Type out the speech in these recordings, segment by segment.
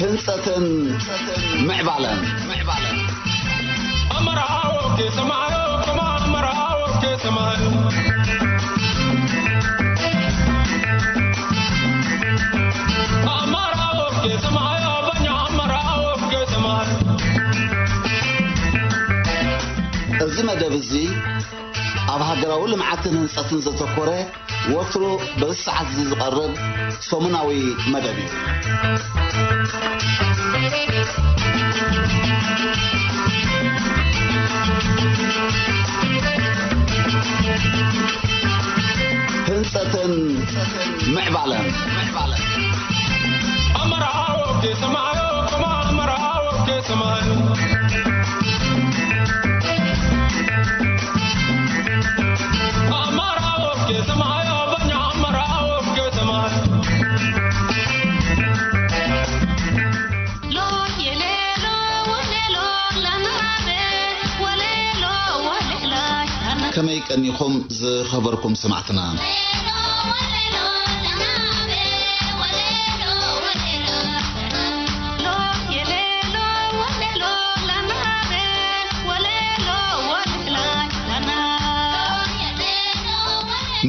ህንጸትን ምዕባለን። ምዕባለን። እዚ መደብ እዚ ኣብ ሃገራዊ ልምዓትን ህንጸትን ዘተኮረ፣ ወትሩ በዚ ሰዓት እዚ ዝቐርብ ሰሙናዊ መደብ እዩ። ህንጸትን ምዕባለን። ከመይ ቀኒኹም ዝኸበርኩም ሰማዕትና?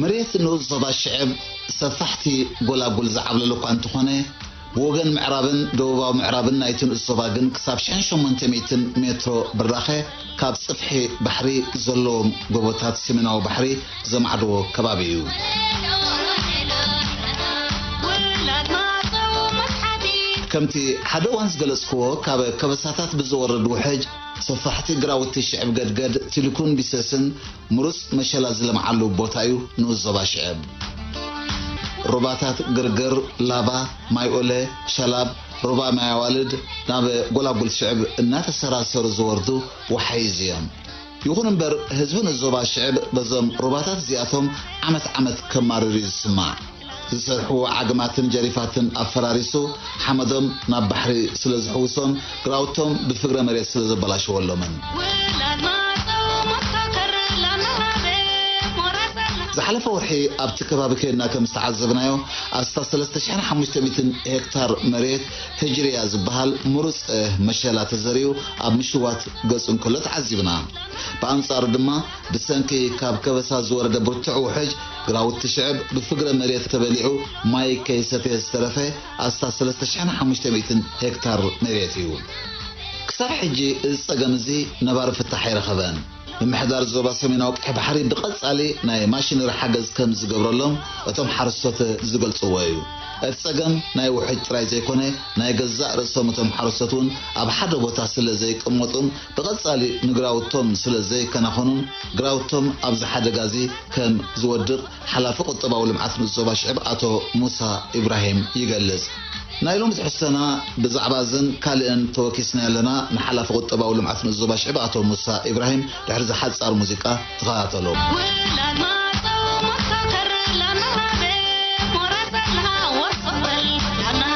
መሬት ንኡስ ዞባ ሽዕብ ሰፋሕቲ ጎላጉል ዝዓብለሉ እኳ እንተኾነ፣ ብወገን ምዕራብን ደቡባዊ ምዕራብን ናይቲ ንኡስ ዞባ ግን ክሳብ ሽሕን ሸሞንተ ሚእትን ሜትሮ ብራኸ ካብ ጽፍሒ ባሕሪ ዘለዎም ጎቦታት ሰሜናዊ ባሕሪ ዘማዕድዎ ከባቢ እዩ። ከምቲ ሓደ እዋን ዝገለጽክዎ፣ ካብ ከበሳታት ብዝወርድ ውሕጅ ሰፋሕቲ ግራውቲ ሽዕብ ገድገድ፣ ቲልኩን ቢሰስን ምሩጽ መሸላ ዝለምዓሉ ቦታ እዩ ንኡስ ዞባ ሽዕብ። ሩባታት ግርግር፣ ላባ፣ ማይ ኦለ፣ ሸላብ፣ ሩባ ማይ ኣዋልድ ናብ ጎላጉል ሽዕብ እናተሰራሰሩ ዝወርዱ ወሓይዝ እዮም። ይኹን እምበር ህዝቢ ንኡስ ዞባ ሽዕብ በዞም ሩባታት እዚኣቶም ዓመት ዓመት ከማርር እዩ ዝስማዕ። ዝሰርሕዎ ዓግማትን ጀሪፋትን ኣፈራሪሱ ሓመዶም ናብ ባሕሪ ስለ ዝሕውሶም፣ ግራውቶም ብፍግረ መሬት ስለ ዘበላሸወሎምን። ዝሓለፈ ወርሒ ኣብቲ ከባቢ ከይድና ከም ዝተዓዘብናዮ፣ ኣስታት ሰለስተ ሽሕን ሓሙሽተ ሚእትን ሄክታር መሬት ህጅርያ ዝበሃል ምሩጽ መሸላ ተዘሪኡ ኣብ ምሽዋት ገጹ እንከሎ ተዓዚብና። ብኣንጻሩ ድማ፣ ብሰንኪ ካብ ከበሳ ዝወረደ ብርቱዕ ውሕጅ፣ ግራውቲ ሽዕብ ብፍግረ መሬት ተበሊዑ ማይ ከይሰተየ ዝተረፈ ኣስታት ሰለስተ ሽሕን ሓሙሽተ ሚእትን ሄክታር መሬት እዩ። ክሳብ ሕጂ እዚ ጸገም እዚ ነባሪ ፍታሕ ኣይረኸበን። ምምሕዳር ዞባ ሰሜናዊ ቀይሕ ባሕሪ ብቐጻሊ ናይ ማሽነሪ ሓገዝ ከም ዝገብረሎም እቶም ሓረስቶት ዝገልጽዎ እዩ። እቲ ጸገም ናይ ውሕጅ ጥራይ ዘይኮነ፣ ናይ ገዛእ ርእሶም እቶም ሓረስቶት እውን ኣብ ሓደ ቦታ ስለ ዘይቅመጡን ብቐጻሊ ንግራውቶም ስለ ዘይከናኸኑን፣ ግራውቶም ኣብዚ ሓደጋ እዚ ከም ዝወድቕ ሓላፊ ቁጠባዊ ልምዓት ንኡስ ዞባ ሽዕብ ኣቶ ሙሳ ኢብራሂም ይገልጽ። ናይ ሎሚ ትሕዝቶና ብዛዕባ እዝን ካልእን ተወኪስና ኣለና። ንሓላፊ ቁጠባዊ ልምዓት ንኡስ ዞባ ሽዕብ ኣቶ ሙሳ ኢብራሂም ድሕሪ እዚ ሓጻር ሙዚቃ ተኸታተሎ። ውላድ ማፀው መካከር ላናሃበ ሞራሰላ ወሶበል ላናሃ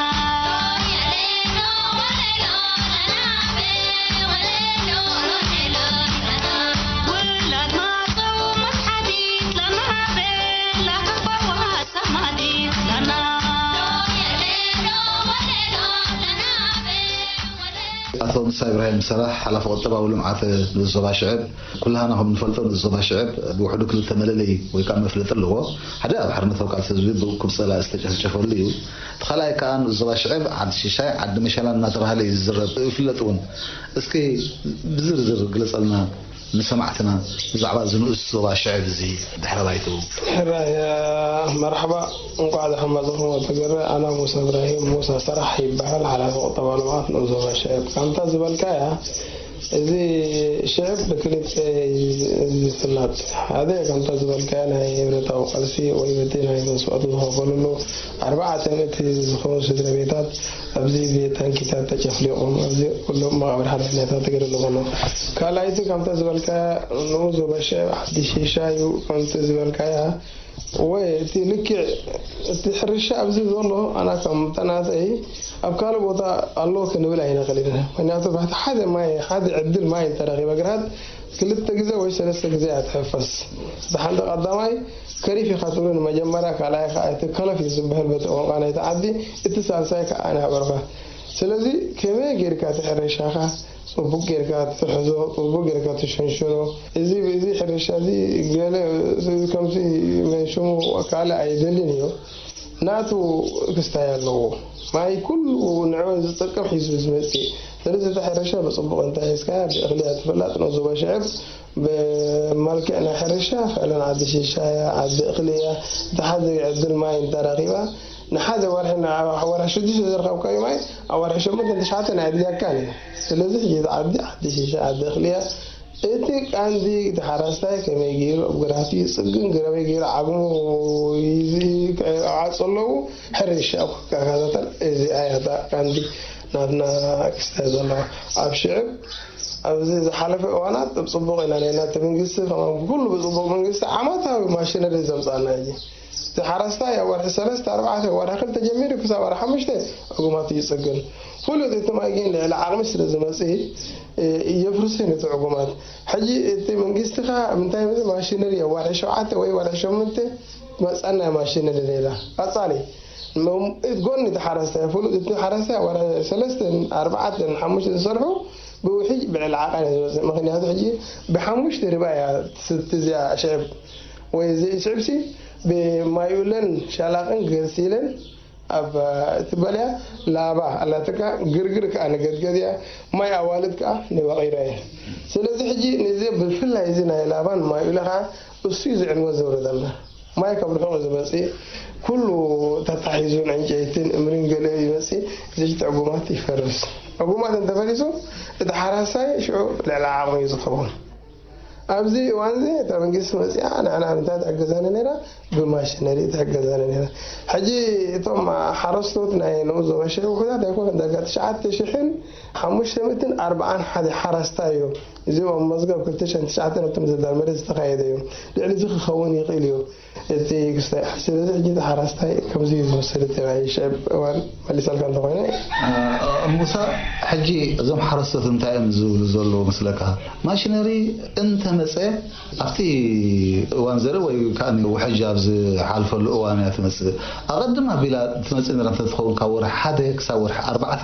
ኣቶ ሙሳ ኢብራሂም ሰላሕ፣ ሓላፊ ቁጠባዊ ልምዓት ንኡስ ዞባ ሽዕብ። ኩላህና ከም ንፈልጦ፣ ንኡስ ዞባ ሽዕብ ብውሕዱ ክልተ መለለዪ ወይ ከዓ መፍለጢ ኣለዎ። ሓደ ኣብ ሓርነታዊ ቃልሲ ህዝቢ ብእኩብ ጸላኢ ዝተጨፍጨፈሉ እዩ። እቲ ካልኣይ ከዓ ንኡስ ዞባ ሽዕብ ዓዲ ሽሻይ፣ ዓዲ መሸላን እናተባህለ እዩ ዝዝረብ፣ ይፍለጥ እውን። እስኪ ብዝርዝር ግለጸልና። ንሰማዕትና ብዛዕባ እዚ ንኡስ ዞባ ሽዕብ እዚ ድሕረ ባይትኡ። ሕራይ፣ መርሓባ፣ እንቋዕ ደሓን መጻኹም። ወተገረ፣ ኣና ሙሳ እብራሂም፣ ሙሳ ሰራሕ ይበሃል፣ ሓላፊ ቁጠባ ልምዓት ንኡስ ዞባ ሽዕብ። ከምታ ዝበልካያ፣ እዚ ሽዕብ ብክልተ እዩ ዝፍለጥ። ሓደ፣ ከምታ ዝበልካያ፣ ናይ ህብረታዊ ቃልሲ ወይ በቲ ናይ መስዋእቲ ዝኸፈሉሉ ኣርባዕተ ሚእቲ ዝኾኑ ስድራ ቤታት ኣብዚ ብታንኪታት ተጨፍሊቖም፣ ኣብዚ ኩሎም መቓብር ሓርነታት ተገይሩሎም ኣሎ። ካልኣይቲ፣ ከምታ ዝበልካያ፣ ንኡስ ዞባ ሽዕብ ዓዲ ሺሻ እዩ። ከምቲ ዝበልካያ፣ ወይ እቲ ልክዕ እቲ ሕርሻ ኣብዚ ዘሎ ኣና ከም ጠናተይ ኣብ ካልእ ቦታ ኣሎ ክንብል ኣይንኽእል ኢና። ምክንያቱ ብቲ ሓደ ማይ ሓደ ዕድል ማይ እንተረኺበ ግራት ክልተ ግዜ ወይ ሰለስተ ግዜ እያ ትሕፈስ። እቲ ሓንቲ ቀዳማይ ከሪፍ ኢኻ ትብሎ ንመጀመርያ፣ ካልኣይ ከዓ እቲ ከለፍ እዩ ዝበሃል በቲ ቋንቋ ናይቲ ዓዲ፣ እቲ ሳልሳይ ከዓ ናይ በረኻ። ስለዚ ከመይ ጌርካ እቲ ሕርሻኻ ጽቡቅ ጌርካ ትሕዞ፣ ጽቡቅ ጌርካ ትሸንሽኖ። እዚ ብእዚ ሕርሻ እዚ ገለ ከምዚ መን ሽሙ ካልእ ኣይደልን እዩ። ናቱ ክስታይ ኣለዎ። ማይ ኩሉ ንዕኡ ዝጠቅም ሒዙ ዝመጽእ። ስለዚ እቲ ሕርሻ ብጽቡቅ እንተ ሒዝካ ብእኽሊ እያ ትፍለጥ። ነዚ በሽዕብ ብመልክዕ ናይ ሕርሻ ፈለን ዓዲ ሽሻ እያ፣ ዓዲ እኽሊ እያ። እቲ ሓደ ዕድል ማይ እንተረኺባ ንሓደ ወርሒ ን-፣ ወርሒ ሽዱሽተ ዘረኸብካዮ ማይ ኣብ ወርሒ ሸሞንተ ትሽዓተ ናይ ኣድልያካን እዩ። ስለዚ ሕጂ እቲ ዓዲ ዓዲ ሽሻ ዓዲ እኽሊ እያ። እቲ ቀንዲ እቲ ሓረስታይ ከመይ ገይሩ ኣብ ግራቱ ይጽግን፣ ከመይ ገይሩ ዓቕሙ ይዝ-፣ ዓጽ ኣለዉ ሕርሻ ክከታተል፣ እዚኣ እያ እታ ቀንዲ ናትና ክስተ ዘለዋ። ኣብ ሽዕብ ኣብዚ ዝሓለፈ እዋናት ጽቡቕ ኢና ነርና። እቲ መንግስቲ ከማን ኩሉ ብጽቡቕ መንግስቲ ዓመታዊ ማሽነሪ ዘምጻና እዩ። እቲ ሓረስታይ ኣብ ወርሒ ሰለስተ፣ ኣርባዕተ፣ ወርሒ ክልተ ጀሚሩ ክሳብ ወርሒ ሓሙሽተ ዕጉማት እዩ ዝጽግን። ፍሉጥ እቲ ማይ ግን ልዕሊ ዓቕሚ ስለ ዝመጽእ፣ እ፣ የፍርሶ ነቲ ዕጉማት። ሕጂ እቲ መንግስቲ ከኣ ምንታይ ማለት ማሽነሪ ኣብ ወርሒ ሸውዓተ ወይ ወርሒ ሸሞንተ መጸና ማሽነሪ ነይራ። ቀጻሊ መም-፣ ጎኒ እቲ ሓረስታይ፣ ፍሉጥ እቲ ሓረስታይ ወርሒ ሰለስተን ኣርባዕተን ሓሙሽተን ዝሰርሑ ብውሕጅ ብዕሊ ዓቐን እዩ ዝመጽእ። ምኽንያቱ ሕጂ ብሓሙሽተ ርባ እያ ትስቲ እዚኣ ሽዕብ። ወይ እዚ ሽዕብሲ ብማይኡለን ሻላቕን ገርሲለን ኣብ እትበልያ ላባ ኣላትካ ግርግር ከኣ ንገድገድ እያ። ማይ ኣዋልድ ከኣ ንበቒራ እያ። ስለዚ ሕጂ ነዚ ብፍላይ እዚ ናይ ላባን ማይኡለ ከኣ እሱ እዩ ዝዕንወት ዘውረደልና። ማይ ካብ ርሑቕ እዩ ዝመጽእ። ኩሉ ተታሒዙን ዕንጨይትን እምሪን ገለ ይመጽእ። እዚ ዕጉማት ይፈርስ። ዕጉማት እንተፈሪሱ እቲ ሓራሳይ ሽዑ ልዕሊ ዓቕሚ እዩ ዝኸውን። ኣብዚ እዋን እዚ እታ መንግስቲ መጽኣ ንሕና ምንታይ ትሕገዛኒ ነይራ? ብማሽነሪ ትሕገዛኒ ነይራ። ሕጂ እቶም ሓረስቶት ናይ ንኡስ ዞባ ሽሕ ውሑዳት ኣይኮነን፣ ዳርጋ ትሽዓተ ሽሕን ሓሙሽተ ሚእትን ኣርባዓን ሓደ ሓረስታይ እዩ። እዚ ኣብ መዝገብ ክልተ ሽሕን ትሽዓተን ኣብቲ ምዝዳል መሬት ዝተኻየደ እዩ። ልዕሊ እዚ ክኸውን ይኽእል እዩ። እቲ ክስታይ ስለዚ ሕጂ እቲ ሓረስታይ ከምዚ እዩ ዝመስል እቲ ናይ ሽዕብ እዋን መሊሰልካ እንተኾይነ። እ፣ ሙሳ፣ ሕጂ እዞም ሓረስቶት እንታይ እዮም ዝብሉ ዘለዉ መስለካ? ማሽነሪ እንተመጸ ኣብቲ እዋን ዘርኢ ወይ ከዓ ውሕጅ ኣብ ዝሓልፈሉ እዋን እያ ትመጽእ። ኣቐድም ኣቢላ ትመጽእ ነራ እንተትኸውን ካብ ወርሒ ሓደ ክሳብ ወርሒ ኣርባዕተ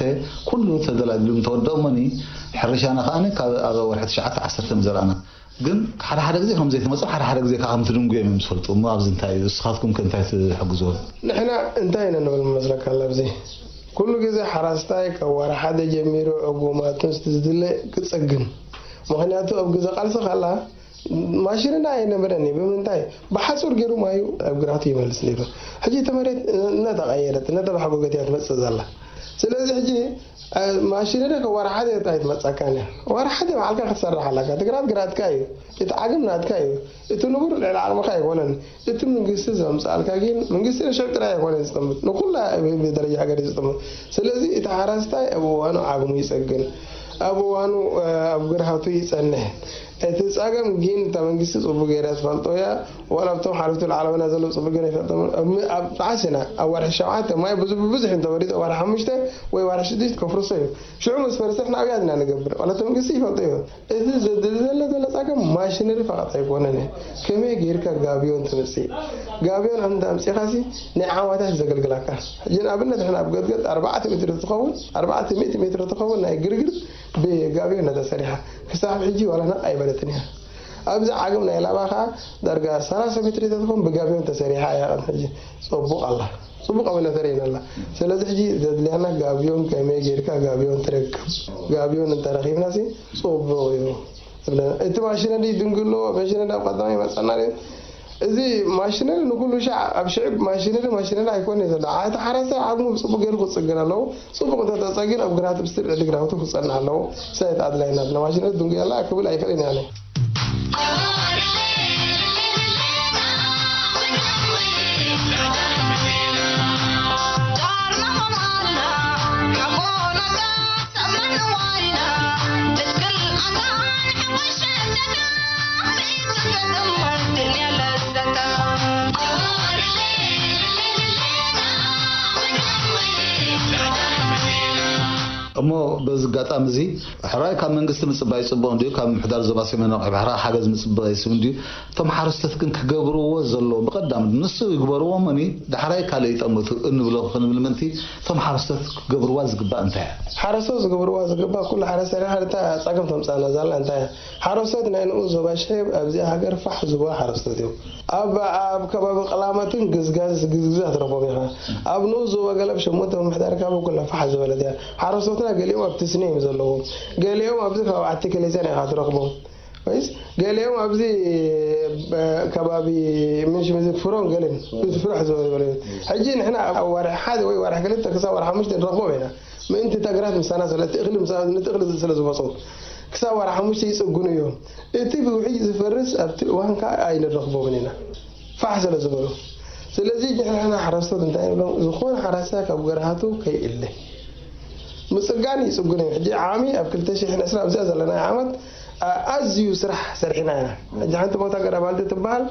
ኩሉ ተደላዲሉ ምተወደኦ እሞኒ ሕርሻና ከኣ ካብ ኣብ ወርሒ ትሽዓተ ዓሰርተ ምዘርኣና። ግን ሓደ ሓደ ግዜ ከም ዘይትመጽእ፣ ሓደ ሓደ ግዜ ከዓ ከም ትድንጉ እዮም ዝፈልጡ። እሞ ኣብዚ እንታይ እዩ? ንስኻትኩም ከ እንታይ ትሕግዝዎም? ንሕና እንታይ ኢና ንብል መስለካ? ኣብዚ ኩሉ ግዜ ሓራስታይ ካብ ወርሒ ሓደ ጀሚሩ ዕጉማቱን ዝድለ ክጸግን። ምኽንያቱ ኣብ ግዜ ቃልሲ ካላ ማሽንና ኣይነበረን እዩ። ብምንታይ? ብሓጹር ገይሩ ማዩ ኣብ ግራቱ ይመልስ ነይሩ። ሕጂ እቲ መሬት እናተቐየረት፣ እናተባሕጎገት እያ ትመጽእ ዘላ። ስለዚ ሕጂ፣ እ፣ ማሽነሪ ካብ ወርሒ ሓደ እንታይ ትመጻካን እያ? ወርሒ ሓደ ባዕልካ ክትሰርሕ ኣለካ። እቲ ግራት ግራትካ እዩ። እቲ ዓግም ናትካ እዩ። እቲ ንቡር ልዕሊ ዓቕምኻ ኣይኮነን። እቲ መንግስቲ ዘምጽኣልካ ግን መንግስቲ ንሽዕብ ጥራይ ኣይኮነን ዝጥምት። ንኹላ ብ-፣ ብደረጃ ሃገር እዩ ዝጥምት። ስለዚ እቲ ሓራስታይ ኣብ እዋኑ ዓቕሙ ይጸግን። ኣብ እዋኑ፣ እ፣ ኣብ ግርሃቱ ይጸንሕ። እቲ ጸገም ግን እታ መንግስቲ ጽቡቅ ገይራ ትፈልጦ እያ። ዋላ ኣብቶም ሓለፍቲ ላዕለዋይና ዘለዉ ጽቡቅ ገይራ ይፈልጦም። ኣብ ም-፣ ኣብ መዓስ ኢና? ኣብ ወርሒ ሸውዓተ ማይ ብዙ-፣ ብብዙሕ እንተወሪዱ ኣብ ወርሒ ሓሙሽተ ወይ ወርሒ ሽዱሽተ ከፍርሶ እዩ። ሽዑ ምስ ፈርሰ ንሕና ኣብያ ኢና ንገብር። ዋላ እቲ መንግስቲ ይፈልጦ እዩ። እዚ ዘድሊ ዘሎ ዘሎ ጸገም ማሽነሪ ፈቓጥ ኣይኮነን እዩ። ከመይ ጌርካ ጋብዮን ተመጽእ? ጋብዮን እንተ ኣምጺኻሲ ናይ ዓማታት ዘገልግላካ። ሕጂ ንኣብነት ንሕና ኣብ ገድገድ ኣርባዕተ ሜትሮ ትኸውን፣ ኣርባዕተ ሚእቲ ሜትሮ ትኸውን ናይ ግርግር ብጋብዮን ተሰሪሓ። ክሳብ ሕጂ ዋላ ነቕ ኣይበለትን እያ። ኣብዚ ዓግም ናይ ላባ ኸኣ ዳርጋ ሰላሳ ሜትሮ ትኸውን ብጋብዮን ተሰሪሓ እያ። ቅድሚ ሕጂ ጽቡቕ ኣላ። ጽቡቕ ኣበላ ተርእየና ኣላ። ስለዚ ሕጂ ዘድልያና ጋብዮን ከመይ ጌርካ ጋብዮን ትረክብ። ጋብዮን እንተረኺብናሲ ጽቡቕ እዩ። እቲ ማሽነሪ ድንግሎ፣ ማሽነሪ ኣብ ቀዳማይ ይመጸና ድዩ? እዚ ማሽነሪ ንኩሉ ሻዕ ኣብ ሽዕብ ማሽነሪ፣ ማሽነሪ ኣይኮነ ዘሎ። እቲ ሓረስታይ ዓቕሙ ብጽቡቕ ገይሩ ክጽግን ኣለዎ። ጽቡቕ እንተተጸጊን ኣብ ግራት ብስትር ዕዲ ግራውቱ ክጸንሕ ኣለዎ። ሰት ኣድላይና ማሽነሪ ድንጉ ያላ ክብል ኣይክእልን ያለ። እሞ በዚ ኣጋጣሚ እዚ ሕራይ ካብ መንግስቲ ምጽባይ ጽቡቕ እንድዩ፣ ካብ ምምሕዳር ዞባ ሰሜን ነቕሒ ባሕራ ሓገዝ ምጽባይ ስብ እንድዩ። እቶም ሓረስቶት ግን ክገብርዎ ዘለዎም ብቐዳም ንሱ ይግበርዎ እሞኒ ዳሕራይ ካልእ ይጠምቱ እንብሎ ክንብል ምእንቲ እቶም ሓረስቶት ክገብርዋ ዝግባእ እንታይ እያ? ሓረስቶት ዝገብርዋ ዝግባእ ኩሉ ሓረስታይ ርኢኻ እንታይ እያ ጸገም ተምጻና ዘላ እንታይ እያ? ሓረስቶት ናይ ንኡስ ዞባ ሽሕብ ኣብዚኣ ሃገር ፋሕ ዝበሉ ሓረስቶት እዮም። ኣብ ኣብ ከባቢ ቀላመትን ግዝጋዝ ግዝግዛ ትረኽቦም ኢኻ። ኣብ ንኡስ ዞባ ገለብ ሸሞንተ ምምሕዳር ካብ ኩላ ፋሕ ዝበለት እያ። ሓረስቶትና ገሊኦም ኣብ ትስኒ እዮም ዘለዉ። ገሊኦም ኣብዚ ከባቢ ዓቲ ከሌሳን ኢኻ ትረኽቦም። ወይስ ገሊኦም ኣብዚ በ- ከባቢ ምንሽም እዚ ፍሮን ገለን ብዙ ፍራሕ ዝበለ ዝበለ እዩ። ሕጂ ንሕና ኣብ ዋርሒ ሓደ ወይ ዋርሒ ክልተ ክሳብ ዋርሒ ሓሙሽተ ንረኽቦም ኢና። ምእንቲ ተግራት ምሳና ስለ እቲ እኽሊ ምሳና ነቲ እኽሊ ስለ ዝመፁ ክሳብ ዋርሒ ሓሙሽተ ይፅግኑ እዮም። እቲ ብውሕጅ ዝፈርስ ኣብቲ እዋን ከዓ ኣይንረኽቦምን ኢና ፋሕ ስለ ዝበሉ። ስለዚ ንሕና ሓረስቶት እንታይ ንብሎም ዝኾነ ሓረስታይ ካብ ገርሃቱ ከይእለ ምፅጋን ይፅግኑ እዮም። ሕጂ ዓሚ ኣብ ክልተ ሽሕን ዕስራን ኣብዚኣ ዘለና ዓመት ኣዝዩ ስራሕ ሰሪሕና ኢና። ሕጂ ሓንቲ ቦታ ገራባልዲ ትበሃል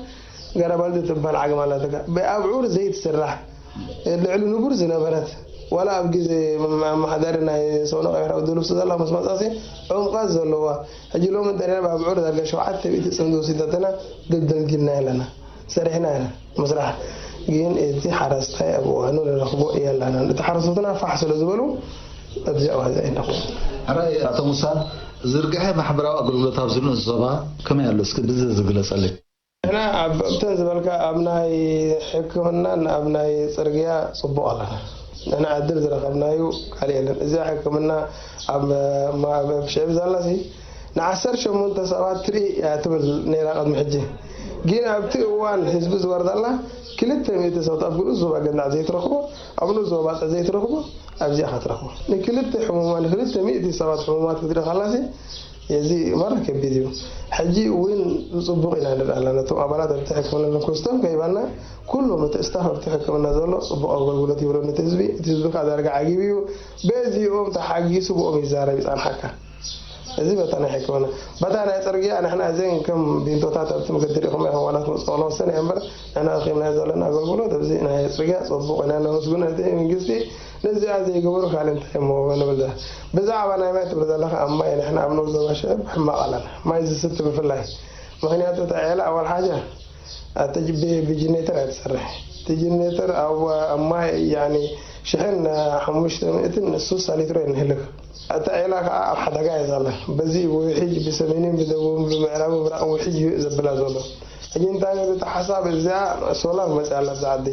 ገራባልዲ ትበሃል ዓገብ ኣላትካ ብኣብዑር ዘይትስራሕ ልዕሊ ንቡር ዝነበረት ዋላ ኣብ ግዜ ኣመሓዳሪ ናይ ሰውነ ቀይሕራዊ ድልውሲ ዘላ ምስ መፃሲ ዕምቋት ዘለዋ ሕጂ ሎሚ እንተሪና ብኣብዑር ዳርጋ ሸውዓተ ሚእቲ ፅምዲ ወሲዳትና ደደልጊልና ኣለና ሰሪሕና ኣለና ምስራሕ ግን እቲ ሓረስታይ ኣብ እዋኑ ንረኽቦ የላናን እቲ ሓረስቶትና ፋሕ ስለ ዝበሉ ኣብዚ ኣዋዚ ኣይንረኽቦ ሕራይ ኣቶ ሙሳ ዝርግሐ ማሕበራዊ ኣገልግሎት ኣብ ዝብሉ ዞባ ከመይ ኣሎ እስኪ ብዝርዝር ግለፀለይ ንሕና ኣብ እተን ዝበልካ ኣብ ናይ ሕክምናን ኣብ ናይ ፅርግያ ፅቡቕ ኣለና። ንሕና ዕድል ዝረኸብናዩ ካልእ የለን። እዚኣ ሕክምና ኣብ ኣብ ሽዕብ ዘላሲ ንዓሰርተ ሸሞንተ ሰባት ትርኢ እያ ትብል ነይራ ቅድሚ ሕጂ። ግን ኣብቲ እዋን ህዝቢ ዝወርደላ ክልተ ሚእቲ ሰባት ኣብ ግሉስ ዞባ ገንዳዕ ዘይትረኽቦ ኣብ ንኡስ ዞባ ባጽዕ ዘይትረኽቦ ኣብዚኣ ክትረኽቦ። ንክልተ ሕሙማት ንክልተ ሚእቲ ሰባት ሕሙማት ክትርኢ ከላሲ እዚ ማራ ከቢድ እዩ። ሕጂ እውን ጽቡቕ ኢና ንርኢ ኣለና። ነቶም ኣባላት ኣብቲ ሕክምና ንክስቶም ከይባልና ኩሎም እቲ ስታፍ ኣብቲ ሕክምና ዘሎ ጽቡቕ ኣገልግሎት ይብሎ ነቲ ህዝቢ። እቲ ህዝቢ ከዓ ዳርጋ ዓጊቡ እዩ። በዚኦም ተሓጊሱ ብኦም ይዛረብ ይጸንሓካ። እዚ በታ ናይ ሕክምና በታ ናይ ጽርግያ ንሕና እዘን ከም ቢንቶታት ኣብቲ መገዲ ሪኹም ኢኹም ዋላ ትመጽእ ከሎ ወሰን እያ እምበር ንሕና ረኺብናዮ ዘለና ኣገልግሎት ኣብዚ ናይ ጽርግያ ጽቡቕ ኢና ነመስግኖ ነቲ መንግስቲ ነዚኣ ዘይገበሩ ካልእ እንታይ እሞ ንብል ዳ ብዛዕባ ናይ ማይ ትብል ዘለኻ ኣብ ማይ ንሕና ኣብ ንኡስ ዞባ ሽዕብ ሕማቕ ኣለና ማይ ዝስቲ ብፍላይ ምኽንያቱ እታ ዒላ ኣወል ሓጃ ኣቲ ብጅኔተር እያ ትሰርሕ እቲ ጅኔተር ኣብ ኣብ ማይ ያኒ ሽሕን ሓሙሽተ ሚእትን ሱሳ ሊትሮ እያ ንህልክ እታ ዒላ ከዓ ኣብ ሓደጋ እያ ዘላ በዚ ውሕጅ ብሰሜንን ብደቡብን ብምዕራብን ምብራቕን ውሕጅ እዩ ዘብላ ዘሎ ሕጂ እንታይ ነብቲ ሓሳብ እዚኣ ሶላር መፅያ ኣላ እዛ ዓዲ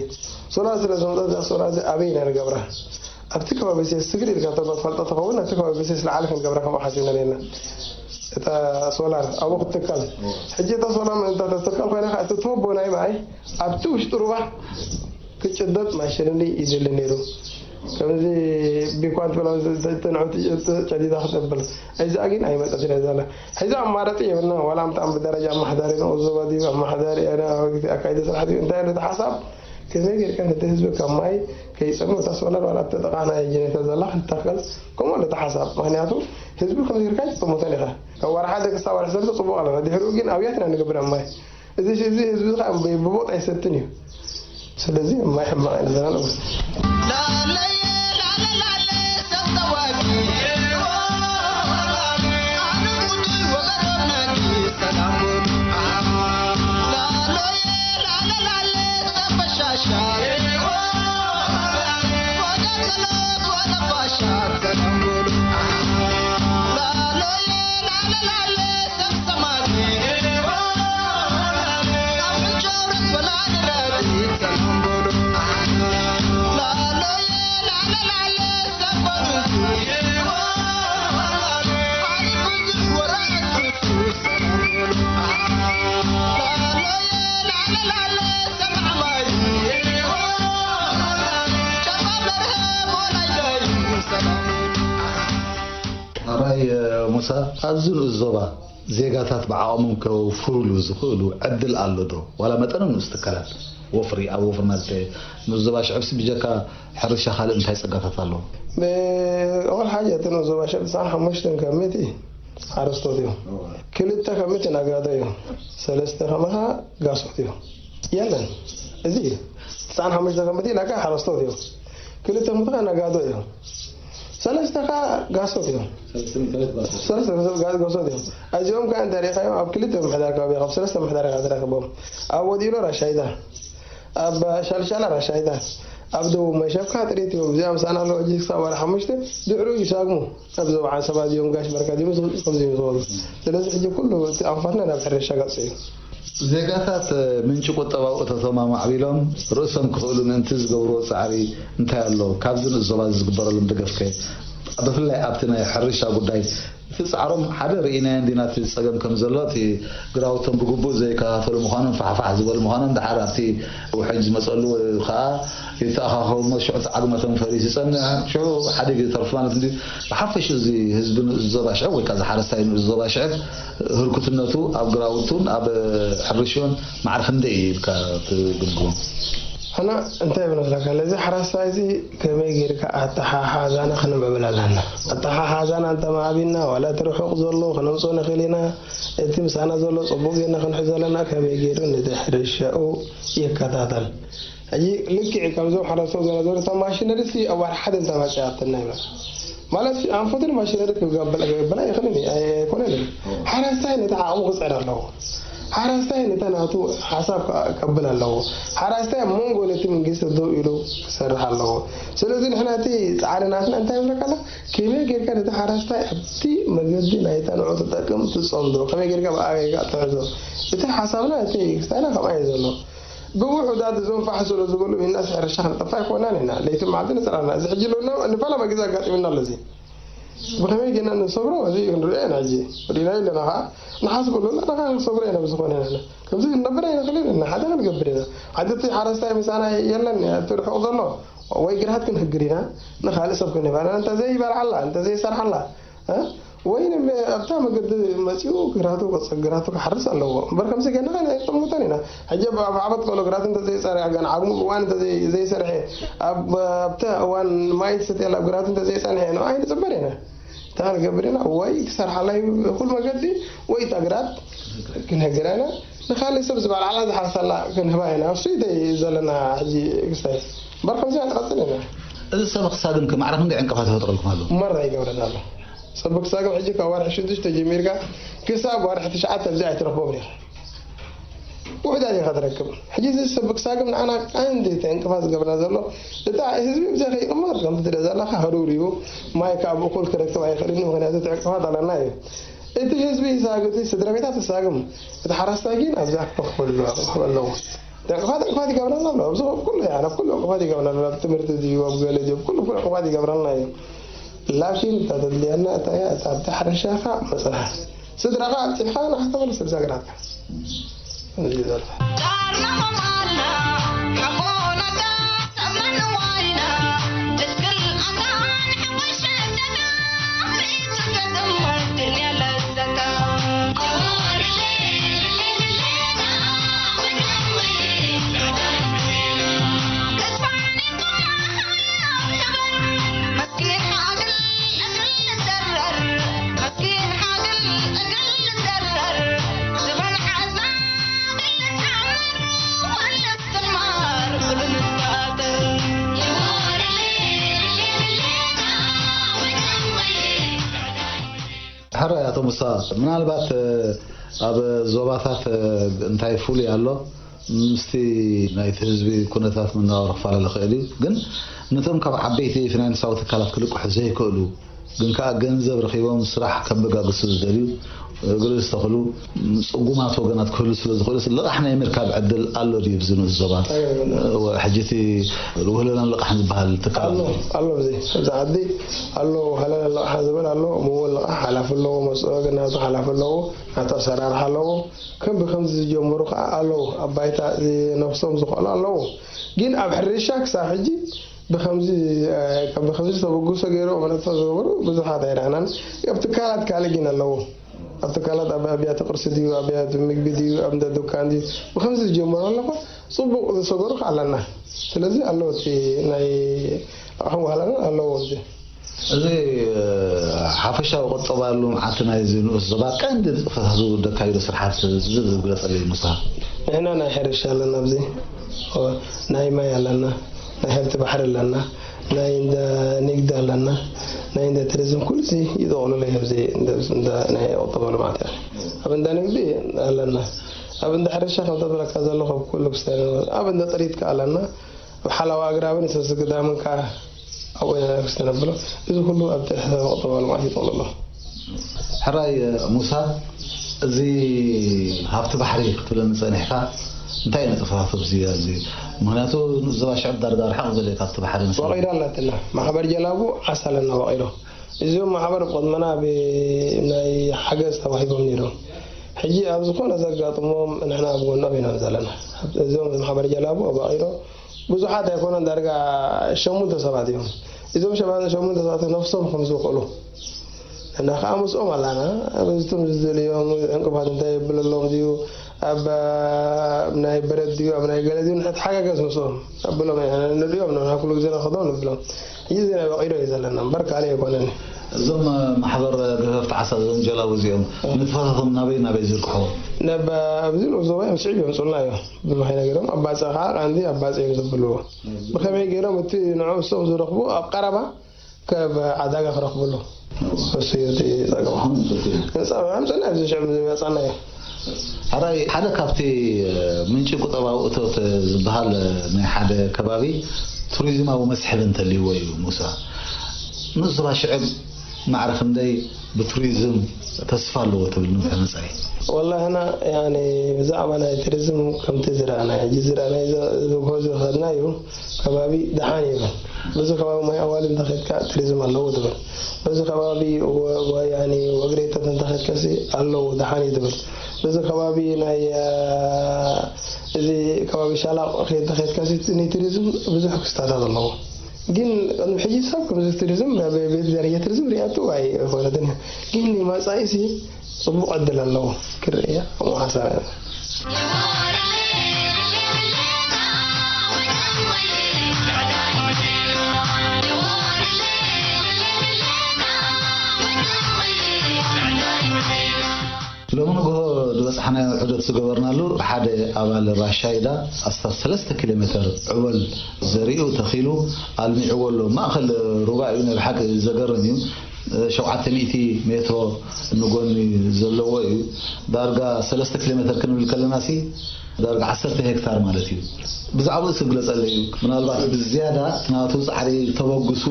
ሶላር ስለ ዝመፀት እዛ ሶላር እዚ ኣበይ ኢና ንገብራ ኣብቲ ከባቢ ሴ ስግር ኢልካ ተባ ትፈልጦ ተኸውን ኣብቲ ከባቢ ሴ ስለዓለ ክንገብራ ከምኡ ሓሲብና ነርና እታ ሶላር ኣብኡ ክትትከል ሕጂ እታ ሶላር እንተ ተትከል ኮይና ከዓ እቲ ቶቦ ናይ ማይ ኣብቲ ውሽጢ ሩባ ክጭበጥ ማሽነሪ ይደሊ ነይሩ ከምዚ ቢኳን ትብላ ተንዑ ጨዲዳ ክትብል እዚኣ ግን ኣይመፀት እያ ዘላ ሕዚ ኣማራፂ የብልና ዋላ ኣምጣም ብደረጃ ኣማሓዳሪ ንኡ ዞባ ድዩ ኣማሓዳሪ ኣካይዲ ስራሕ ድዩ እንታይ ኣሎ ሓሳብ ከመይ ጌርካ ነቲ ህዝቢ ካብ ማይ ከይፀሙ እታ ሶላር ዋላ ተጠቃና ጀኔተር ዘላ ክትተኸል ከምኡ ኣሎ ሓሳብ ምክንያቱ ህዝቢ ከምዚ ጌርካ ይፀሙተን ኢኻ ካብ ዋርሓ ደቂ ክሳብ ዋርሒ ሰለስተ ፅቡቅ ኣለና ድሕሪኡ ግን ኣብያት ኢና ንገብር ኣብ ማይ እዚ እዚ ህዝቢ ከዓ ብቦጥ ኣይሰትን እዩ ስለዚ ማይ ሕማቅ ኣይነ ዘና ንብስ ኣራይ ሙሳ ኣብዚ ንኡስ ዞባ ዜጋታት ብዓቕሞም ከውፍሩሉ ዝኽእሉ ዕድል ኣሎ ዶ? ዋላ መጠነ ንኡስ ትካላት ወፍሪ ኣብ ወፍሪ ማለት ንኡስ ዞባ ሽዕብሲ ብጀካ ሕርሻ ካልእ እንታይ ጸጋታት ኣለዎ? ብእኹል ሓጀ እቲ ንኡስ ዞባ ሽዕብ ትስዓን ሓሙሽተን ካብ ሚእቲ ሓረስቶት እዮም። ክልተ ካብ ሚእቲ ነጋዶ እዮም። ሰለስተ ከማኻ ጋሶት እዮም። የለን እዚ እዩ። ትስዓን ሓሙሽተ ካብ ሚእቲ ናካ ሓረስቶት እዮም። ክልተ ምትኻ ነጋዶ እዮም። ሰለስተ ከዓ ጋሶት እዮም። ሰለስተ ሰለስተ ጋሶት እዮም። እዚኦም ከዓ እንተሪእኻዮም ኣብ ክልተ ምሕዳር ከባቢ ካብ ሰለስተ ምሕዳር ኢኻ ትረክቦም። ኣብ ወዲሎ ራሻይዳ፣ ኣብ ሻልሻላ ራሻይዳ፣ ኣብ ደቡብ መሸብካ ጥሪት እዮም። እዚኣ ምሳና ኣለዉ ሕጂ ክሳብ ወርሒ ሓሙሽተ ድሕሩ ይሳግሙ። ኣብ ዞባ ዓሰባ እዚኦም ጋሽ በርካ እዚኦም ከምዚ እዮም ዝበሉ። ስለዚ ሕጂ ኩሉ እቲ ኣንፋትና ናብ ሕርሻ ገጽ እዩ። ዜጋታት ምንጪ ቁጠባዊ እቶቶም ኣማዕቢሎም ርእሶም ክኽእሉ ምእንቲ ዝገብርዎ ጻዕሪ እንታይ ኣሎ? ካብዚ ንእስ ዞባ እዚ ዝግበረሎም ደገፍከ? ብፍላይ ኣብቲ ናይ ሕርሻ ጉዳይ እቲ ጻዕሮም ሓደ ርኢናዮ እንዲና፣ እቲ ጸገም ከም ዘሎ፣ እቲ ግራውቶም ብግቡእ ዘይከታተሉ ምዃኖም፣ ፋሕፋሕ ዝበሉ ምዃኖም፣ ደሓር ኣብቲ ውሕጅ ዝመጸሉ ወይ ከኣ ይተኣኻኸቡ እሞ ሽዑ እቲ ዓግመቶም ፈሪሱ ይጸንሕ፣ ሽዑ ሓዲግ ይተርፉ ማለት እንድዩ። ብሓፈሽኡ እዚ ህዝቢ ንኡስ ዞባ ሽዕብ ወይ ከኣ እዚ ሓረስታይ ንኡስ ዞባ ሽዕብ ህርኩትነቱ ኣብ ግራውቱን ኣብ ሕርሽኡን ማዕረ ክንደይ እዩ ኢልካ ትግምግሞ? ሕና እንታይ ይመስለካ፣ ነዚ ሓረስታይ እዚ ከመይ ጌርካ ኣተሓሓዛና ክነምዕብል ኣለና። ኣተሓሓዛና እንተማዕቢልና ዋላ እቲ ርሑቕ ዘሎ ክነምፅኦ ንኽእል ኢና። እቲ ምሳና ዘሎ ፅቡቕ ጌርና ክንሕዞ ኣለና። ከመይ ገይሩ ነቲ ሕርሻኡ ይከታተል። ሕጂ ልክዕ ከምዞም ሓረስቶት ዝነበሩ እታ ማሽነሪ ሲ ኣብ ዋርሒ ሓደ እንተመፅኣትና ይብላ ማለት ኣንፈትን ማሽነሪ ክገበላ ክገበላ ይኽእልን እዩ ኣይኮነን እዩ። ሓረስታይ ነቲ ዓቕሙ ክፅዕር ኣለዎ። ሓረስታይ ነታ ናቱ ሓሳብ ከብል ኣለዎ። ሓረስታይ ኣብ መንጎ ነቲ መንግስቲ ደው ኢሉ ክሰርሕ ኣለዎ። ስለዚ ንሕና እቲ ፃዕሪ ናትና እንታይ ይብለካ ኣሎ? ከመይ ጌርካ ነቲ ሓረስታይ ኣብቲ መገዲ ናይታ ንዑ ትጠቅም ትፀምዶ? ከመይ ጌርካ ብኣበይ ጌርካ ትሕዞ? እቲ ሓሳብና እቲ ክስታይና ከምኣ እዩ ዘሎ። ብውሑዳት እዞም ፋሕ ስለ ዝበሉ ኢልናስ ሕርሻ ክንጠፍእ ኣይኮናን ኢና። ለይትን መዓልትን ንፅዕር ኣለና። እዚ ሕጂ ኣለና ንፈለማ ግዜ ኣጋጢሙና ኣሎ እዚ። ብኸመይ ጌና ንሰብሮ እዚ ክንሪኦ ኢና ሕጂ። ርኢናዮ ኣለና ኸዓ ንሓስበሉ ኣለና ኸዓ ክንሰግሮ ኢና ብዝኾነ ንሕና። ከምዚ ክንነብር ኣይንኽእልን ኢና። ሓደ ክንገብር ኢና። ሕጂ እቲ ሓረስታይ ምሳና የለን እቲ ርሑቕ ዘሎ ወይ ግራት ክንህግር ኢና ንኻልእ ሰብ ክንህብ ኣለና እንተዘይበልዓላ እንተዘይሰርሓላ እ? ወይ ንለ ኣብታ መገዲ መጺኡ ግራቱ ግራቱ ክሓርስ ኣለዎ እምበር ከምዚ ገና ኣይጠሙተን ኢና። ሕጂ ኣብ ዓመት ከሎ ግራት እንተዘይጸርያ ገና ዓግሙ እዋን እንተዘይሰርሐ ኣብተ እዋን ማይ ዝሰትየላ ኣብ ግራት እንተዘይጸንሐ ንዓ ኣይንጽበር ኢና። እንታይ ክንገብር ኢና? ወይ ክሰርሓላ ይኹል መገዲ ወይ እታ ግራት ክንህግራ ኢና። ንኻልእ ሰብ ዝበልዓላ ዝሓርሳላ ክንህባ ኢና። እሱ እዩ ዘለና ሕጂ ክስታይ እምበር ከምዚ ኣይንቐጽል ኢና። እዚ ሰብ ክሳግም ከ ማዕረ ክንደይ ዕንቅፋት ይፈጥረልኩም ኣሎ? መራ ይገብረና ኣሎ። ሰብ ክሳግም ሕጂ ካብ ወርሒ ሽዱሽተ ጀሚርካ ክሳብ ወርሒ ትሽዓተ ኣብዚ ኣይትረኽቦም ኢኻ። ውሑዳት ኢኻ ትረክብ። ሕጂ እዚ ሰብ ክሳግም ንዓና ቀንዲ እቲ ዕንቅፋት ዝገብረና ዘሎ እታ ህዝቢ ብዘይ ከይቕመጥ ከምቲ ትሪኦ ዘለኻ ህሩር እዩ። ማይ ካብ እኹል ክረክብ ኣይኽእልን እዩ። ምኽንያቱ እቲ ዕንቅፋት ኣለና እዩ። እቲ ህዝቢ ይሳግም፣ እቲ ስድራ ቤታት ትሳግም። እቲ ሓረስታይ ግን ኣብዚኣ ክረኽበሉ ኣለዎ። ዕንቅፋት ዕንቅፋት ይገብረና ኣሎ ኣብዚ ኩሉ ያለ ኩሉ ዕንቅፋት ይገብረና ኣሎ ኣብ ትምህርቲ ድዩ ኣብ ገለ ድዩ ኩሉ ኩሉ ዕንቅፋት ይገብረና እዩ። ላኪን እታ ተድልየና እታ እያ እታ ኣብቲ ሕርሻኻ መፅናሕ ስድራኻ ኣብፂሕኻ ንኻ ተመለስ ኣብዛ ገራትካ እዚ እዩ ዘሎ። ሕራይ ኣቶ ሙሳ፣ ምናልባት ኣብ ዞባታት እንታይ ፍሉይ ኣሎ ምስቲ ናይቲ ህዝቢ ኩነታት መነባብሮ ክፈላለ ይኽእል እዩ። ግን ነቶም ካብ ዓበይቲ ፊናንሳዊ ትካላት ክልቅሑ ዘይክእሉ ግን ከኣ ገንዘብ ረኺቦም ስራሕ ከበጋግሱ ዝደልዩ እግሪ ዝተኽሉ ጽጉማት ወገናት ክህሉ ስለ ዝኽእሉ ልቓሕ ናይ ምርካብ ዕድል ኣሎ ድዩ ብዚ ንኡስ ዞባ? ሕጂ እቲ ውህለላን ልቓሕን ዝበሃል ትካል ኣሎ ኣሎ ብዚ ኣብዚ ዓዲ ኣሎ ውሃለላ ልቕሓ ዝብል ኣሎ ምዎ ልቓሕ ሓላፊ ኣለዎ መፅኦ ግን ናቱ ሓላፊ ኣለዎ ናቱ ኣሰራርሓ ኣለዎ ከም ብከምዚ ዝጀመሩ ከዓ ኣለዉ ኣብ ባይታ ነብሶም ዝኽእሉ ኣለዉ ግን ኣብ ሕርሻ ክሳብ ሕጂ ብከምዚ ብከምዚ ተበግሶ ገይሩ መነጥፈ ዝገበሩ ብዙሓት ኣይረኣናን ኣብ ትካላት ካልእ ግን ኣለዉ ኣብ ትካላት ኣብ ኣብያተ ቅርሲ ድዩ ኣብያተ ምግቢ ድዩ ኣብ እንደ ዱካን ድዩ ብከምዚ ዝጀመሩ ኣለኳ ፅቡቅ ዝሰገሩ ከ ኣለና ስለዚ ኣሎ እቲ ናይ ኣቕሑ ባህላና ኣለዎ እዚ እዚ ሓፈሻዊ ቁጠባዊ ልምዓት ናይዚ ንኡስ ዞባ ቀንዲ ንጥፈታቱ ደካይዶ ስርሓት ዝብል ዝግለፀሉ እዩ ንስኻ። ንሕና ናይ ሕርሻ ኣለና ኣብዚ ናይ ማይ ኣለና ናይ ሃብቲ ባሕሪ ኣለና ናይ እንዳ ንግዲ ኣለና፣ ናይ እንዳ ቱሪዝም፣ ኩሉ እዚ ይጠቕልሎ እዩ። ኣብዚ እንዳ ናይ ቁጠባ ልምዓት እያ። ኣብ እንዳ ንግዲ ኣለና፣ ኣብ እንዳ ሕርሻ ከምታ ትብለካ ዘለኹ ኩሉ ክስተን፣ ኣብ እንዳ ጥሪት ከኣ ኣለና፣ ኣብ ሓላዋ ኣግራብን ሰስግዳምን ከኣ ኣብኡ ኢና ክስተነብሎ። እዚ ኩሉ ኣብ ትሕቲ ቁጠባ ልምዓት ይጠቕልሎ። ሕራይ ሙሳ፣ እዚ ሃብቲ ባሕሪ ክትብለኒ ጸኒሕካ፣ እንታይ እዩ ንጥፈታቱ ኣብዚ ኣብዚ? ምክንያቱ ዞባ ሽዕብ ዳርጋ ርሕቕ ዝበለ ካብቲ ባሕሪ ምስ ዋቒዶ ኣላትና፣ ማሕበር ጀላቡ ዓሳ ኣለና ዋቒዶ። እዚኦም ማሕበር ብቕድመና ብናይ ሓገዝ ተዋሂቦም ነይሮም። ሕጂ ኣብ ዝኾነ ዘጋጥሞም ንሕና ኣብ ጎኖም ኢና ዘለና። እዚኦም ማሕበር ጀላቡ ኣብ ዋቒዶ ብዙሓት ኣይኮነን፣ ዳርጋ ሸሙንተ ሰባት እዮም። እዞም ሸባ- ሸሙንተ ሰባት ነፍሶም ከም ዝውክሉ እና ከዓ ምስኦም ኣላና። በዚቶም ዝደልዮም ዕንቅፋት እንታይ የብለሎም ድዩ፣ ኣብ ናይ በረድ ድዩ፣ ኣብ ናይ ገለ ድዩ፣ ንሕተሓጋገዝ ምስኦም ኣብሎም ኢና ንሪኦም ነው ኩሉ ግዜ ነኸዶም ንብሎም። ሕጂ እዚ ናይ በቂዶ እዩ ዘለና እምበር ካልእ ኣይኮነን። እዞም ማሕበር ገፈፍቲ ዓሳ እዞም ጀላቡ እዚኦም ንጥፈታቶም ናበይ ናበይ ዝርግሑ? ነብ ኣብዚ ንኡስ ዞባ እዮም ስዒብ የምፁልና እዮም። ብመኸይ ነገሮም ኣባፀ ከዓ ቀንዲ ኣባፀ እዮም ዘብልዎ። ብኸመይ ገይሮም እቲ ንዕኡ እሶም ዝረኽቡ ኣብ ቀረባ ካብ ዓዳጋ ክረኽብሉ እሱ እዩ እቲ ጸገም። ንጸብዖም ጽና ኣብዚ ሽዕብ ዝመጻና እዩ። ሓራይ ሓደ ካብቲ ምንጪ ቁጠባዊ እቶት ዝበሃል ናይ ሓደ ከባቢ ቱሪዝማዊ መስሕብ እንተልይዎ እዩ። ሙሳ፣ ንዞባ ሽዕብ ማዕረ ክንደይ ብቱሪዝም ተስፋ ኣለዎ ትብል ንመጻኢ? ወላሂ ሕና ያኒ ብዛዕባ ናይ ቱሪዝም ከምቲ ዝረኣናዮ ሕጂ ዝረኣናዮ ዝብሆ ዝኸድናዮ ከባቢ ደሓን ይብል። በዚ ከባቢ ማይ ኣዋሊ እንተኸድካ ቱሪዝም ኣለዎ ትብል። በዚ ከባቢ ወ- ወ- ያኒ ወግሬተት እንተኸድካሲ ኣለዎ ደሓን እዩ ትብል። በዚ ከባቢ ናይ አ፣ እዚ ከባቢ ሻላቕ ከይተኸድካሲ ንቱሪዝም ብዙሕ ክስታታት ኣለዎ። ግን ቅድሚ ሕጂ ሰብ ከምዚ ቱሪዝም ናብ ቤት ደረጃ ቱሪዝም ሪኣቱ ኣይኮነትን እያ። ግን ንመጻኢሲ ጽቡቕ ዕድል ኣለዎ ክርአ እያ ከምኡ ሓሳብ እያ። ሎሚ ንግሆ ዝበፅሓናዮ ዑደት ዝገበርናሉ ሓደ ኣባል ራሻይዳ ኣስታት ሰለስተ ኪሎ ሜተር ዕወል ዘሪኡ ተኺሉ ኣልሚዕዎ ኣሎ። ማእኸል ሩባ እዩ፣ ናይ ብሓቂ ዘገርም እዩ። ሸውዓተ ሚእቲ ሜትሮ ንጎኒ ዘለዎ እዩ። ዳርጋ ሰለስተ ኪሎ ሜተር ክንብል ከለና ሲ ዳርጋ ዓሰርተ ሄክታር ማለት እዩ። ብዛዕባኡ እስኪ ግለፀለይ እዩ። ምናልባት ብዝያዳ እቲ ናቱ ፃዕሪ ተበግሱ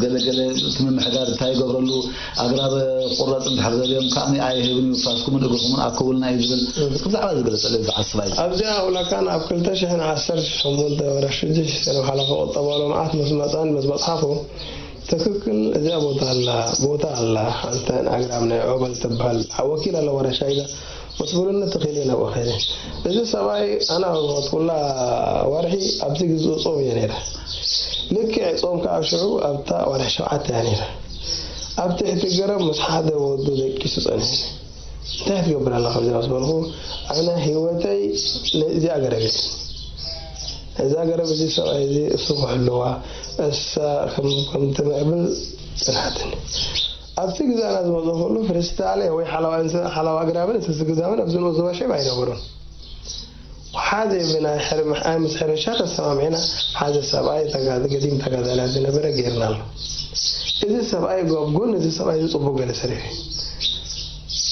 ገለገለ እቲ ምምሕዳር እንታይ ይገብረሉ ኣግራብ ቁረፅ እንድሕር ዘልዮም ከዓኒ ኣይህብን እዩ፣ ፋስኩምን እግርኹምን ኣከቡልና እዩ ዝብል። እስኪ ብዛዕባ እዚ ግለፀለይ ዝዓስባ እዩ። ኣብዚኣ ውላካን ኣብ ክልተ ሽሕን ዓሰርተ ሸሞንተ ወረ ሽዱሽተ ንሓለፈ ቁጠባዊ ልምዓት ምስ መፃን ምስ በፅሓኹ ትክክል እዚኣ ቦታ ኣላ ቦታ ኣላ ሓንተን ኣግራብ ናይ ዖበል ትበሃል ወኪል ኣለዋ ረሻይዳ ምስ በሉኒ ተኺለ ናብኡ ከይደ። እዚ ሰብኣይ ኣነ ኣብ ዝኸድኩላ ወርሒ ኣብቲ ግዝኡ ጾም እየ ነይረ። ልክዕ ጾም ከዓ ሽዑ ኣብታ ወርሒ ሸውዓተ እያ ነይራ። ኣብ ትሕቲ ገረብ ምስ ሓደ ወዱ ደቂሱ ጸኒሐ። እንታይ ክትገብር ኣለኻ ኣብዚኣ ምስ በልኩ ኣነ ህይወተይ ነዚኣ ገረብ እየ። እዛ ገረብ እዚ ሰብኣይ እዚ እሱ ክሕልዋ እሳ ከም ከም ትምዕብል ጸንሓትኒ። ኣብቲ ግዛና ዝመጾ ኩሉ ፍሪስታለ ወይ ሓላዋ እንስ ሓላዋ ኣግራብን እቲ ዝግዛምን ኣብዚ ንኡስ ዞባ ሽዕብ ኣይነበሩን። ሓደ ብናይ ሕርምሕ ምስ ሕርሻ ተሰማሚዕና ሓደ ሰብኣይ ተጋ- ገዲም ተጋዳላይ ዝነበረ ገይርና ኣሎ። እዚ ሰብኣይ ጎብ ጎን እዚ ሰብኣይ እዚ ጽቡቅ ገለ ሰሪሑ እዩ።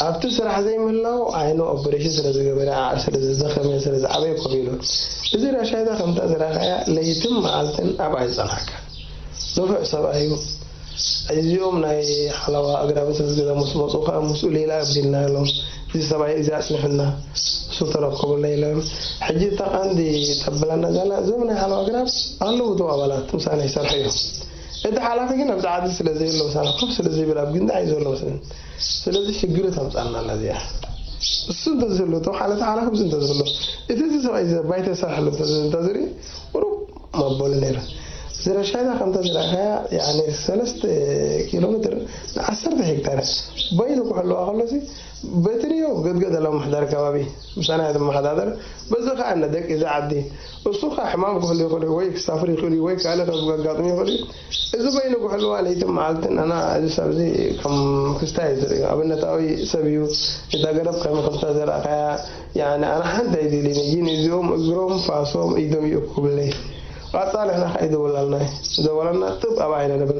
ኣብቲ ስራሕ ዘይምህላው ዓይኑ ኦፐሬሽን ስለ ዝገበረ ኣዕር ስለ ዝደኸመ ስለ ዝዓበየ ኮፍ ኢሉ እዚ ራሻይዳ ከምታ ዝረኣኻያ ለይትን መዓልትን ኣብኣ ይጸንሓካ። ንፉዕ ሰብኣይ እዩ። እዚኦም ናይ ሓላዋ ኣግራብን ሰስገዛ ምስ መፁ ከዓ ምስኡ ሌላ ኣቢልና ኢሎም እዚ ሰብኣይ እዚ ኣፅንሑና እሱ ተረከቡና ኢሎም ሕጂ እታ ቀንዲ ተብላና ዘላ እዞም ናይ ሓላዋ ኣግራብ ኣለዉ እቶም ኣባላት ምሳና ይሰርሑ እዮም። እቲ ሓላፊ ግን ኣብዚ ዓዲ ስለ ዘይሎ ምሳና ኮፍ ስለ ዘይብል ኣብ ግንዳዕ እዩ ዘሎ መስለኒ። ስለዚ ሽግሪ ተምፃልና ኣላ እዚኣ። እሱ እንተዝህሉ እቶም ሓለቲ ሓላፊ እዚ እንተዝህሉ እቲ እዚ ሰብኣይ እዚ ባይተ ይሰርሐሉ እንተዝርኢ ቁሩብ መበሉ ነይሩ። ዝረሻይና ከምታ ዝረኣኻያ ያኒ ሰለስተ ኪሎ ሜትር ንዓሰርተ ሄክታር እያ። በይኑ ክሕልዋ ከሎሲ በቲ ሪዮ ገድገድ ኣለዋ ምሕዳር ከባቢ ምሳና እያ ትመሓዳደር። በዚ ከዓ እነ ደቂ እዚ ዓዲ እሱ ከዓ ሕማም ክህሉ ይኽእል እዩ ወይ ክሳፍር ይኽእል እዩ ወይ ካልእ ከጋጥሙ ይኽእል እዩ። እዚ በይኑ ክሕልዋ ለይትን መዓልትን ኣና እዚ ሰብ እዚ ከም ክስታይ እዩ ዝርእዮ። ኣብነታዊ ሰብ እዩ። እታ ገረብ ከም ከምታ ዘረኣኻያ ያኒ ኣነ ሓንቲ ኣይደልይን ግን እዚኦም እግሮም ፋሶም ኢዶም ይእኩብለይ። ቀጻሊ ንሕና ከኣ ይደወላልና እዩ። ዝደወለና ጥብ ኣብ ዓይና ንብል።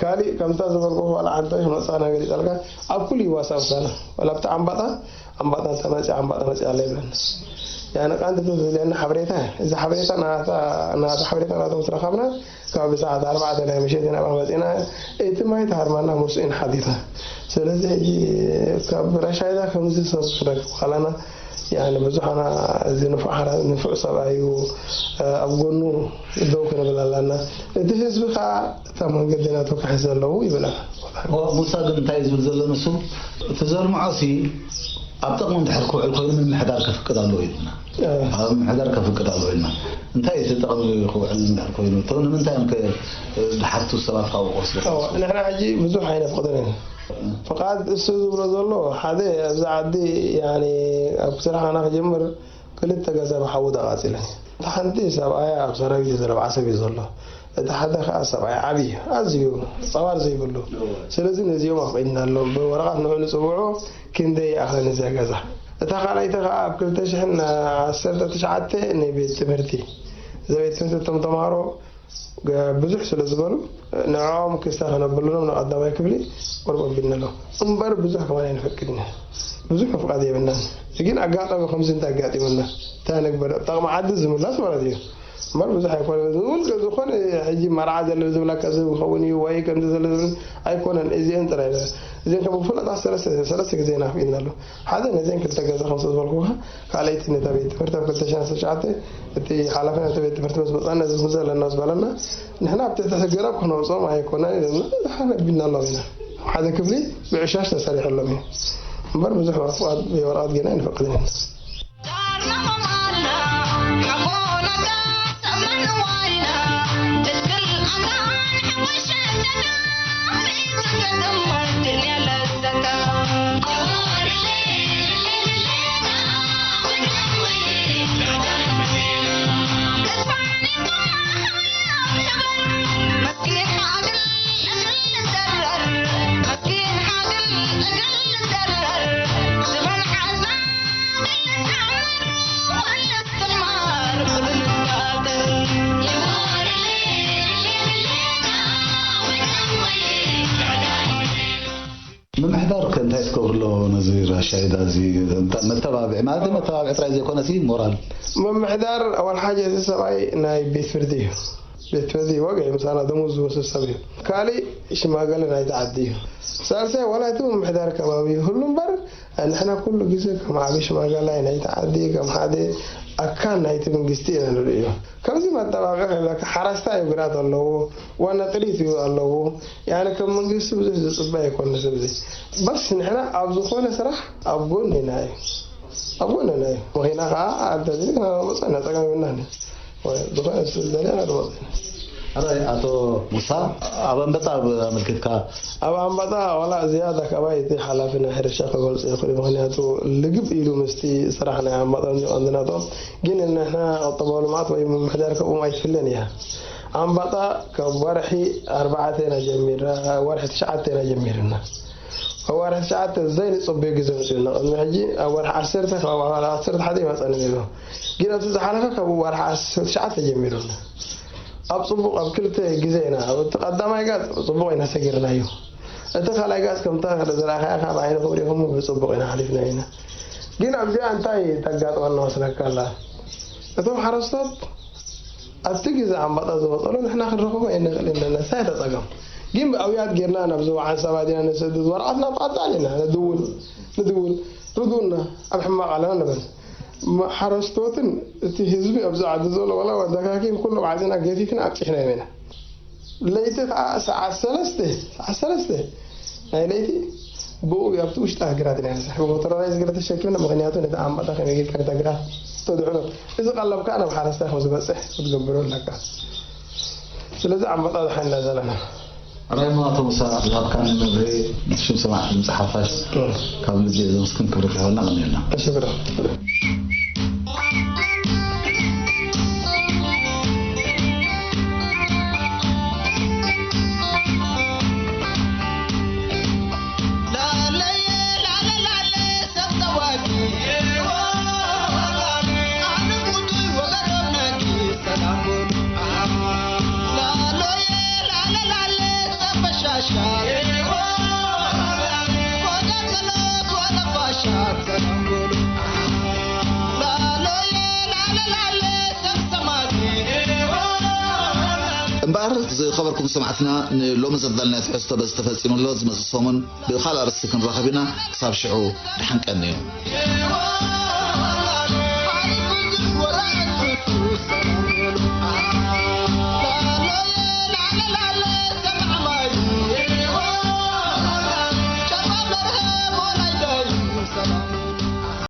ካሊእ ከምታ ዝበልኩ ዋላ ዓንተ ክመጽኣና ገሊጸልካ ኣብ ኩሉ ይዋሳእ ምሳና። ዋላ ኣብቲ ዓምባጣ፣ ዓምባጣ እንተመጽኣ ዓምባጣ መጽኣ ኣሎ ይብለና። ያኒ ቀንዲ እቲ ዝደልየና ሓበሬታ፣ እዚ ሓበሬታ ናታ፣ ናታ ሓበሬታ ናቶም ምስ ረኸብና ካብ ሰዓት ኣርባዕተ ናይ ምሸት ናብኣ መጺና እቲ ማይ ተሃርመና ምስኡ ኢና ሓቲትና። ስለዚ ሕጂ ካብ ራሻይዳ ከምዚ ሰብ ክንረክብ ከለና ያኒ ብዙሓና እዚ ንፉዕ ሓራ-፣ ንፉዕ ሰብኣይ እዩ፣ ኣብ ጎኑ ደው ክንብል ኣለና። እቲ ህዝቢ ከኣ እታ መንገዲ ናቱ ክሕዝ ኣለዎ ይብል ኣሎ። ሞ-፣ ሙሳ ግን እንታይ እዩ ዝብል ዘሎ ንሱ? እቲ ዘልምዖ ሲ ኣብ ጥቕሚ እንድሕር ክውዕል ኮይኑ ምምሕዳር ከፍቅድ ኣለዎ ኢልና። እ። ኣብ ምምሕዳር ከፍቅድ ኣለዎ ኢልና። እንታይ እዩ እቲ ጥቕሚ ክውዕል እንድሕር ኮይኑ? እቶም ንምንታይ እዮም ከ ዝሓቱ ሰባት ካብኡ ክወስዱ? እወ፣ ንሕና ሕጂ ብዙሕ ኣይነፍቅድን ኢና። ፍቓድ እሱ ዝብሎ ዘሎ ሓደ ኣብዚ ዓዲ ያኒ ኣብ ስራሕና ክጅምር ክልተ ገዛ ብሓዊ ተቓጺለን። እታ ሓንቲ ሰብኣያ ኣብ ሰራዊት እዩ፣ ዘረብዓ ሰብ እዩ ዘሎ። እቲ ሓደ ከኣ ሰብኣይ ዓቢ እዩ፣ ኣዝዩ ጸዋር ዘይብሉ። ስለዚ ነዚኦም ኣፍቒድና ኣሎ። ብወረቐት ንዑ ንጽውዑ፣ ክንደይ ይኣኽለን እዚኣ ገዛ። እታ ካልኣይቲ ከኣ ኣብ ክልተ ሽሕን ዓሰርተ ትሽዓተ ናይ ቤት ትምህርቲ፣ እዛ ቤት ትምህርቲ እቶም ተምሃሮ ገ-፣ ብዙሕ ስለ ዝበሉ፣ ንዕኦም ክስታ ከነብሉሎም ንቐዳማይ ክፍሊ ቁሩብ ኣቢልና ኣሎ። እምበር ብዙሕ ከማን ኣይንፈቅድን ኢና። ብዙሕ ምፍቃድ የብልናን። ግን ኣጋጣሚ ከምዚ እንታይ ኣጋጢሙና? እንታይ ንግበር? ኣብ ጥቕሚ ዓዲ ዝምላስ ማለት እዩ። እምበር ብዙሕ ኣይኮነን። ውልቀ ዝኾነ ሕጂ መርዓ ዘሎ ዝብለካ ዝኸውን እዩ ወይ ከምዚ ዘሎ ዝብል ኣይኮነን። እዚአን ጥራይ እየን። እዚአን ከም ብፍለጣ ሰለስተ፣ ሰለስተ ግዜ ኢና ኣፍቂድና ኣሎ። ሓደ ነዚአን ክልተ ገዛ ከም ዝበልኩኻ፣ ካልኣይቲ ነታ ቤት ትምህርቲ ኣብ ክልተ ሽሕን ዓሰርተ ትሽዓተ እቲ ሓላፊ ናይቲ ቤት ትምህርቲ ምስ መጻና እዚ ከምዚ ኣለና ምስ በለና፣ ንሕና ኣብ ትሕቲ ሕጊ ገረብ ክነውጽኦም ኣይኮነን ኢለና፣ ደሓን ኣቢልና ኣለዉ ኢና። ሓደ ክፍሊ ብዕሻሽ ተሰሪሑ ኣሎ እዩ። እምበር ብዙሕ ወረቐት፣ ወረቐት ጌና ኣይንፈቅድን ኢና። ምምሕዳር ከ እንታይ ትገብርሎ ነዚ ራሻይዳ እዚ? መተባብዒ ማለት መተባብዒ ጥራይ ዘይኮነሲ ሞራል። ምምሕዳር ኣዋል ሓጀ እዚ ሰብኣይ ናይ ቤት ፍርዲ እዩ። ቤት ፍርዲ ወግዒ ምሳና ደሞዝ ዝወስድ ሰብ እዩ። ካልእ ሽማግለ ናይቲ ዓዲ እዩ። ሳልሳይ ዋላ እቲ ምምሕዳር ከባቢ ይህሉ እምበር ንሕና ኩሉ ግዜ ከም ዓቢ ሽማግላይ ናይቲ ዓዲ፣ ከም ሓደ ኣካል ናይቲ መንግስቲ ኢና ንርእዮ። ከምዚ መተባብዒ ክህበካ ሓራስታይ እዩ ግራት ኣለዎ፣ ዋና ጥሪት እዩ ኣለዎ። ያኒ ከም መንግስቲ ብዙሕ ዝጽበ ኣይኮነ ሰብ እዚ። በስ ንሕና ኣብ ዝኾነ ስራሕ ኣብ ጎን ኢና እዩ። ኣብ ጎንና እዩ። መኺና ከኣ ኣንተ ዘይኮነ መጸና ጸገም የብልናን። ወይ ዝኾነ ዝደለና ንመጽእ። ሕራይ ኣቶ ሙሳ፣ ኣብ ኣንበጣ ኣመልኪትካ? ኣብ ኣንበጣ ዋላ ዝያዳ ካባይ እቲ ሓላፊ ናይ ሕርሻ ክገልጾ ይኽእል እዩ። ምኽንያቱ ልግብ ኢሉ ምስቲ ስራሕ ናይ ኣንበጣ እንዲ ቀንዲ ናቶም። ግን ንሕና ቁጠባዊ ልምዓት ወይ ምምሕዳር ከምኡ ኣይትፍለን እያ። ኣንበጣ ካብ ወርሒ ኣርባዕተ ኢና ጀሚርና፣ ወርሒ ትሽዓተ ኢና ጀሚርና። ኣብ ወርሒ ትሽዓተ ዘይንጽበዮ ግዜ መጺኡና። ቅድሚ ሕጂ ኣብ ወርሒ ዓሰርተ፣ ካብ ወርሒ ዓሰርተ ሓደ ይመጸኒ ነይሩ። ግን ኣብቲ ዝሓለፈ ካብ ወርሒ ዓሰርተ ትሽዓተ ጀሚሩና። ኣብ ጽቡቕ፣ ኣብ ክልተ ግዜ ኢና፣ ኣብ እቲ ቀዳማይ ጋር ጽቡቕ ኢና ሰጊርናዮ። እቲ ካልኣይ ጋር ከምታ ዝረኣኻያ ካብ ዓይኒ ክብሪኹም ብጽቡቕ ኢና ሓሊፍና ኢና። ግን ኣብዚኣ እንታይ ተጋጥመና መስለካ ኣላ? እቶም ሓረስቶት ኣብቲ ግዜ ኣንበጣ ዝመጸሉ ንሕና ክንረኽቦ ኣይንኽእልን ኣለና። እንታይ ተጸገም? ግን ብኣውያት ጌርና ናብ ዝወዓን ሰባት ኢና ንሰድድ። ወረቐትና ብቐጻሊ ኢና ንድውል፣ ንድውል፣ ርድኡና፣ ኣብ ሕማቕ ኣለና ንብል። ም-፣ ሓረስቶትን እቲ ህዝቢ ኣብዚ ዓዲ ዘሎ ዋላ ወዳካኪን ኩሎም ዓጺና ገፊፍና ኣብጺሕናዮም ኢና። ለይቲ ከኣ ሰዓት ሰለስተ፣ ሰዓት ሰለስተ ናይ ለይቲ ብኡ ኣብቲ ውሽጢ ግራት ኢና ንስራሕ። ብሞተራይዝ ግራት ተሸኪምና፣ ምኽንያቱ ነቲ ኣንበጣ ከመይ ጌርካ ነታ ግራት ተድሕኖ። እዚ ቀለብ ከኣ ናብ ሓረስታይ ከም ዝበጽሕ ክትገብሮ ኣለካ። ስለዚ ኣንበጣ ዝሓና ዘለና። ራይሞ ኣቶ ሙሳ፣ ዝሃብካኒ መብርሂ ብሽም ሰማዕቲ ድምፂ ሓፋሽ ካብ ልቢ እየ ዘመስግን። ክብረት ይሃበልና። ቀኒልና። እሺ፣ ብርኽ። ዝኸበርኩም ሰማዕትና፣ ንሎሚ ዘዳልናዮ ትሕዝቶ በዚ ተፈጺሙ ኣሎ። ዝመጽእ ሰሙን ብኻልእ ኣርእስቲ ክንራኸብ ኢና። ክሳብ ሽዑ፣ ደሓን ቀንዩ።